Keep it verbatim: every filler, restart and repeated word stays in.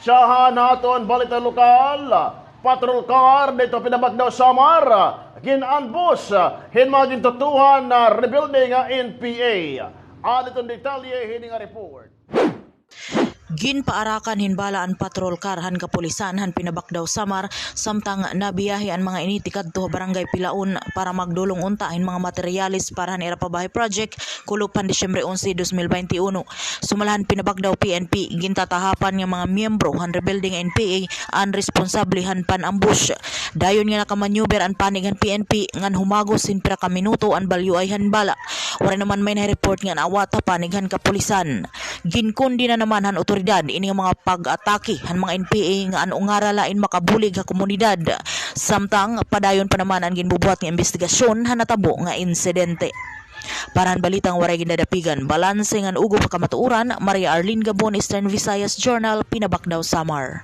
Sa han aton balita lokal, patrol car didto Pinabacdao, Samar, gin-ambush hin mga gintutuhan nga rebelde nga N P A. Adto an detalye hini nga report. Ginpaarakan hin bala an patrol car han kapulisan han Pinabacdao, Samar, samtang nabiyahe an mga ini tikadto ha Barangay Pilaon para magdulong unta hin mga materyales para han ira pabahay project, kulop han Disyembre onse, dos mil baynte uno. Sumala han Pinabacdao P N P, gintatahapan nga mga miyembro han rebelde nga N P A an responsable han pan-ambush. Dayon nga nakamaneuver an panig han P N P ngan humagos hin pira ka minuto an balyoay han bala. Waray naman may nahi-report nga naawat ha panig han kapulisan. Ginkondena naman han awtoridad ini nga mga pag-atake han mga N P A nga an ungara la in makabulig ha komunidad. Samtang padayon pa naman an ginbubuhat nga imbestigasyon han natabo nga insidente. Para han balitang waray gindadapigan, balanse ngan ugop ha kamatuoran, Maria Arlene Gabon, Eastern Visayas Journal, Pinabacdao, Samar.